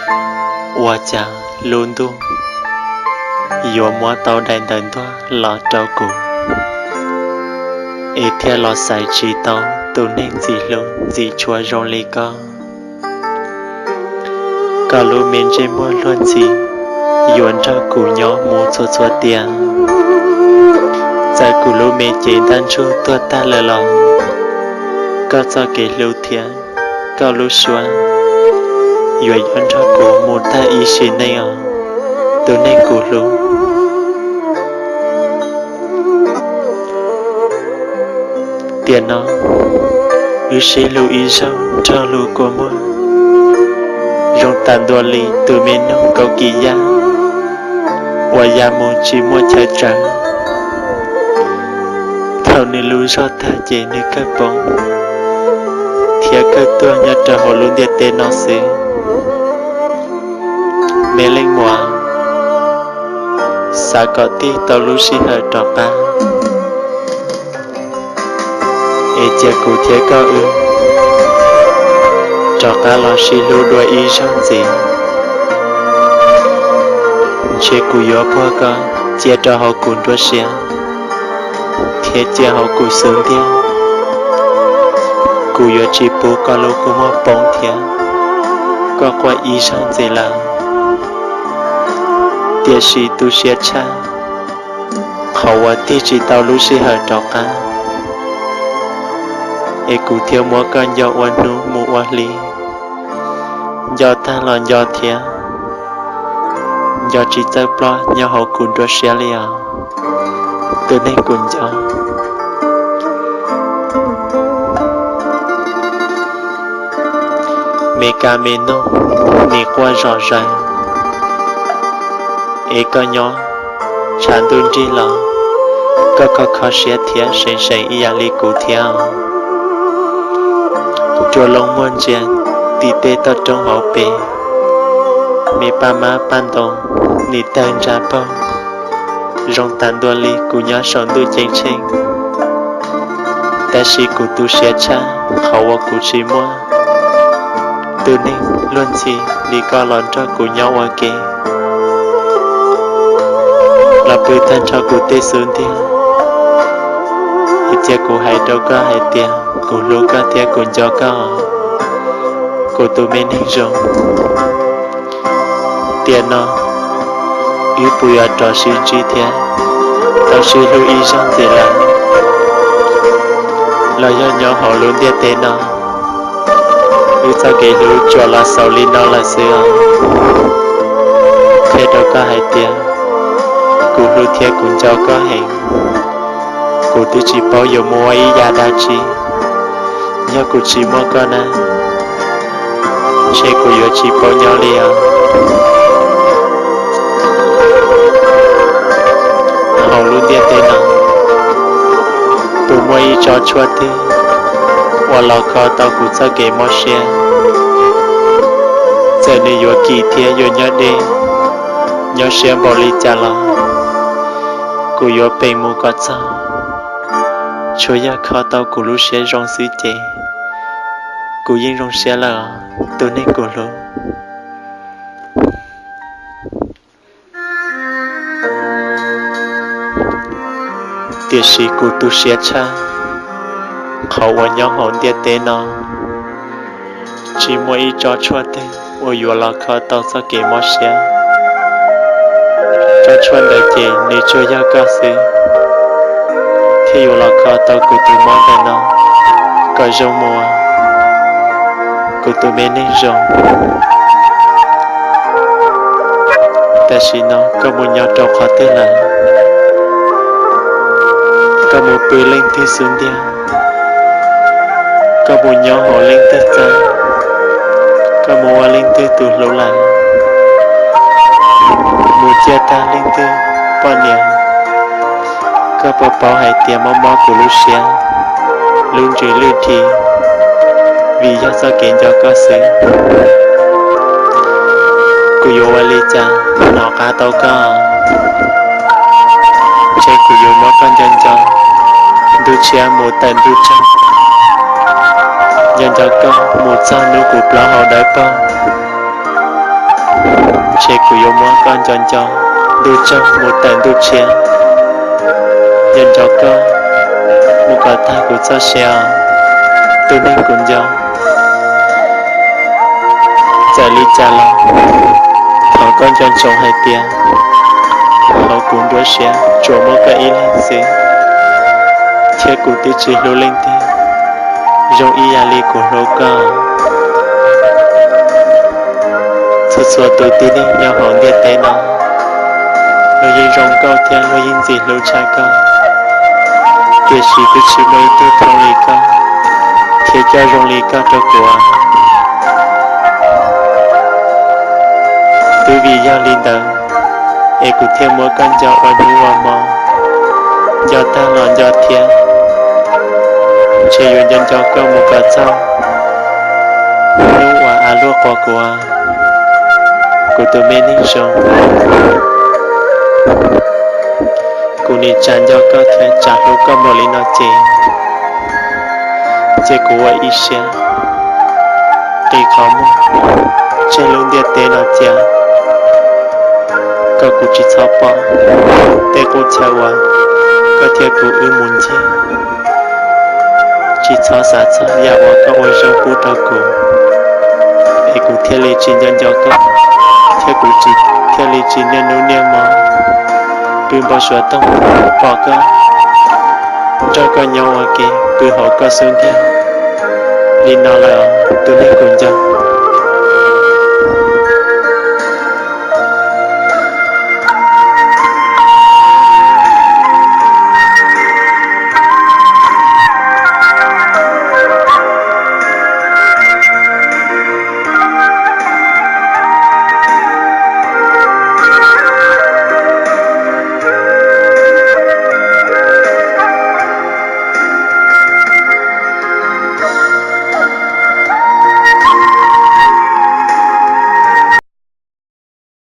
Ua cas lub ntuj yuav muab tau daim ntawv ntuag los rau kuv, es thiaj los xaiv tsis tau tus neeg ntxim hlub ntxim tshua zoo li koj. Koj lub me ntsej muag luag ntxhi yuav nrog kuv nyob mus txhua txhua tiam. Txawm kuv lub me cev ntaj ntsug tuag tag lawm los koj txoj kev hlub thiab koj lub suab yuav nyob nrog kuv mus tag ib sim neej os, tus neeg kuv hlub. Tiam no wb sib hlub ib zaug nrog lub kua muag, zoo tas ntua li tus me noog kaum kis yaj uas ya mus tsis muaj chaw tsaws. Thaum nws lub zog tag ces nws kawg poob thiab kawg tuag nyob rau hauv lub ntiaj teb no xwb. Me leej muam, xav kom tig tau lub sij hawm rov qab, es cia kuv thiab koj wb rov qab los sib hlub dua ib zaug ntxiv. Ntshe kuv yuav puag koj cia rau hauv kuv nruab siab thiab cia hauv kuv xub ntiag. Kuv yuav tsis pub koj lub kua muag poob thiab koj quaj ib zaug ntxiv lawm. Tiam sis tu siab tshaj qhov uas tig tsis tau lub sij hawm rov qab, es kuv thiaj muab koj nco ua hnub mus ua hli, nco tag los nco thiab, nco tsis txawj ploj nyob hauv kuv nruab siab li os, tus neeg kuv nco. Me kab me noog nim quaj zom zaws, es koj nyob tshav ntuj nrig los koj kho kho siab thiab seev seev ib yam li kuv thiab. Rua loo muag ntsia tim tej toj roob hauv pes, me paj mab paj ntoo nim tawg ntsa paug, zoo tas ntua li kuv nyob saum ntuj ceeb tsheej. Tab sis kuv tu siab tshaj qhov uas kuv tsis muaj tus neeg luag ntxhi li koj los nrog kuv nyob ua ke, los pw tag nrho kuv tej xub ntiag. Es cia kuv hais rau koj hais tias kuv hlub koj thiab kuv nco koj, kuv tus me neeg zoo. Tiam no wb puas yuav rov sib ntsib thiab tau sib hlub ib zaug ntxiv lawm, los yog nyob hauv lub ntiaj teb no wb txoj kev hlub tsuas los xaus li no lawm xwb os? Qhia rau koj hais tias kuv hlub thiab kuv nco koj heev. Kuv twb tsis paub yuav muaj ib yam dab tsi, yog kuv tsis muaj koj na, ntshe kuv yuav tsis paub nyob li os. Hauv lub ntiaj teb no puas muaj ib tsob tshuaj twg uas los kho tau kuv txoj kev mob siab? Txawm nws yuav kim thiab yuav nyob deb, nyob siab npaum li cas los kuv yuav peem mus kom txog. Tsuas yog kho tau kuv lub siab zoo xwb ces kuv yeej zoo siab lawm os, tus neeg kuv hlub. Tiam sis kuv tu siab tshaj qhov uas nyob hauv ntiaj teb no tsis muaj ib tsob tshuaj twg uas yuav los kho tau txoj kev mob siab. Tsob tshuaj ntawd ces nws tsuas yog koj xwb thiaj yuav los kho tau kuv tus mob ntawm no kom zoo mus, kuv tus me neeg zoo. Tam sim no koj mus nyob rau qhov twg lawm? Koj mus pw leej twg xub ntiag? Koj mus nyob hauv leej twg txaj? Koj mus ua leej twg tus hlub lawm? Mus ciaj tag leej twg poj niam? Koj puas paub hais tias mob mob kuv lub siab lub ntsws lwj dhi, vim yog txoj kev nco koj xwb. Kuv yuav ua li cas hnov qab tau koj? Ntshe kuv yuav muab koj nco nco ntuj tshiab mus tawm ntuj tsaug, nco nco koj mus txog hnub kuv plaub hau dawb paug. Ces kuv yuav muab koj nco nco, ntuj tsaug mus tawm ntuj tshiab, nco nco koj mus kom tag kuv txoj sia, tus neeg kuv nco. Txawm li cas los thov koj nco ntsoov hais tias hauv kuv nruab siab tsuas muaj koj ib leeg xwb, thiab kuv twb tsis hlub leej twg zoo ib yam li kuv hlub koj. Txhua txhua tus tib neeg nyob hauv ntiaj teb no, luag yeej zoo nkauj thiab luag yeej ntxim hlub tshaj koj, tiam sis twb tsis muaj ib tug thooj li koj thiab coj zoo li koj rau kuv. Twb vim yog li ntawd es kuv thiaj muab koj nco ua hnub ua hmo, nco tag los nco thiab. Ntshe yuav nco nco koj mus kom txog hnub uas av luaj quas kuv, kuv tus me neeg zoo. Kuv nim tsam nco koj thiab tsam hlub koj npaum li no ces, ces kuv ua ib siab qi qhov muag tseg lub ntiaj teb no cia, kom kuv tsis txhob pom tej qub chaw uas koj thiab kuv wb mus ncig. Tsis txhob xav txog yam uas koj ua zoo pub rau kuv, es kuv thiaj li tsis nco nco koj, thiab kuv tsis, thiaj li tsis niaj hnub niaj hmo pw npau suav toog pom koj, nrog koj nyob ua ke pw hauv koj xub ntiag. Li no lawm tus neeg kuv nco.